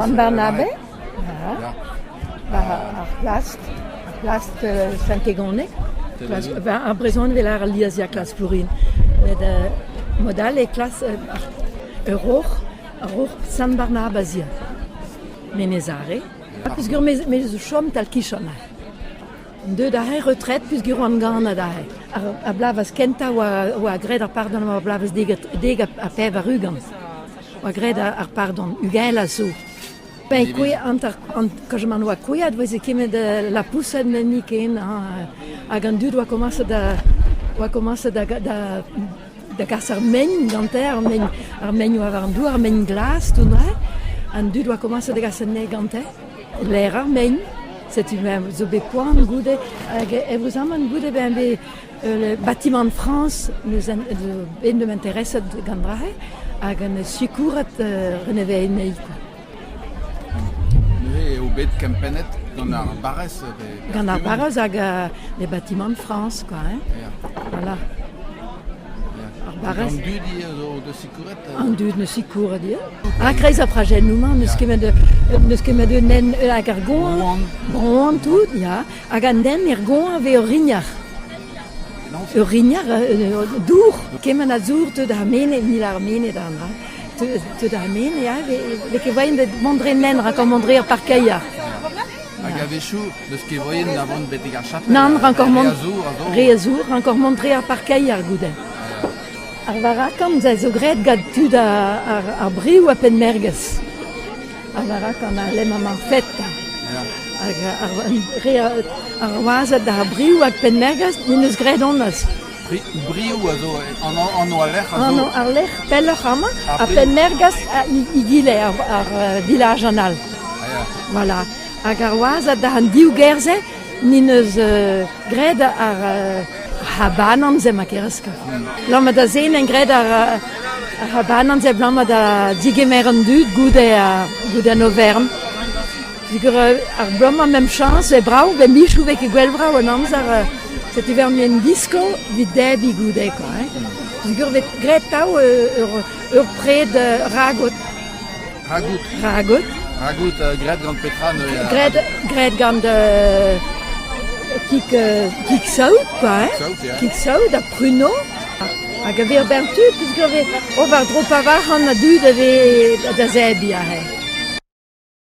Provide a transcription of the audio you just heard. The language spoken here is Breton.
An Barnabe, ya, war ar plast, ar plast Saint-Egoneg. Ar brezhoneg 'vel ar lies ya klas Plourin. Met mod all e klas ur roc'h, ar roc'h Sant-Barnab aze. Menez Are. Peogwir me zo chom tal-kichen aze. Deuet aze retret peogwir oan ganet aze. Ar bloavezh kentañ oa graet ar pardon oa bloavezh dek ha 80. Oa graet ar pardon ugent a zo. Ben an oa kouezhet 'veze kemet lapoused enni ken hag an dud oa komañset da oa komañset da da gas ar mein gante, ar mein ar mein oa war an douar, ar mein glas tout neuze. An dud oa komañset da gas anezhe gante. Lec'h ar mein, setu me zo bet poan goude hag eüruzamant goude bezañ bet Le bâtiment de France nous en deus intereset gant dra-se hag en deus sikouret renevez anezhi quoi. Neuze eo bet kempennet gant ar barrez Gant ar barrez hag les bâtiments de France quoi hein. Voilà. Ar barrez. An dud ivez zo deus sikouret An dud neus sikouret ivez. Ha kreiz ar prajennoù-mañ n'eus ket n'eus ket met un hent hag ar goan. Goan tout, ya. Hag an den er goañv vez ur rignar. Ur rignar dour. Kement a zour teu d'ar menez, mil ar menez da an dra. Teu d'ar menez, ya, vez ket voaien da mont dre nen rak mont dre ar parkeier. Hag a-wechoù n'eus ket voaien da vont betek ar chapel. Nann, rankor mont re a zour, rankor mont dre ar parkeier goude. Ar varakan zo graet gant tud ar briv ha penn-mergez. Ar varakan a lem amañ fed. Hag ar re ar wazed ar briv hag penn-mergez n'en deus graet honnezh. Briv a zo an anv al lec'h a zo. Anv al lec'h pelloc'h amañ ha penn-mergez egile ar village an all. Voilà. Hag ar wazed an div gêr-se n'int eus graet ar c'habanan-se ma kerez Abalamour da se n'en graet ar c'habanan-se abalamour da digemer an dud goude goude an overn. Peogwir ar bloaz-mañ même chañs eo brav, bet michoù 'vez ket gwell brav an amzer, setu 'vez an disko evit debriñ goude quoi hein. Peogwir 'vez graet atav ur pred ragout. Ragout. Ragout. Ragout graet gant petra neuze? Graet, graet gant kig, kig saout, quoi, hein? Saout, ya. Kig saout ha pruneau. Hag a vez ur bern tud, puisque a vez oh, war-dro pevar c'hant a dud a vez da zebriñ aze.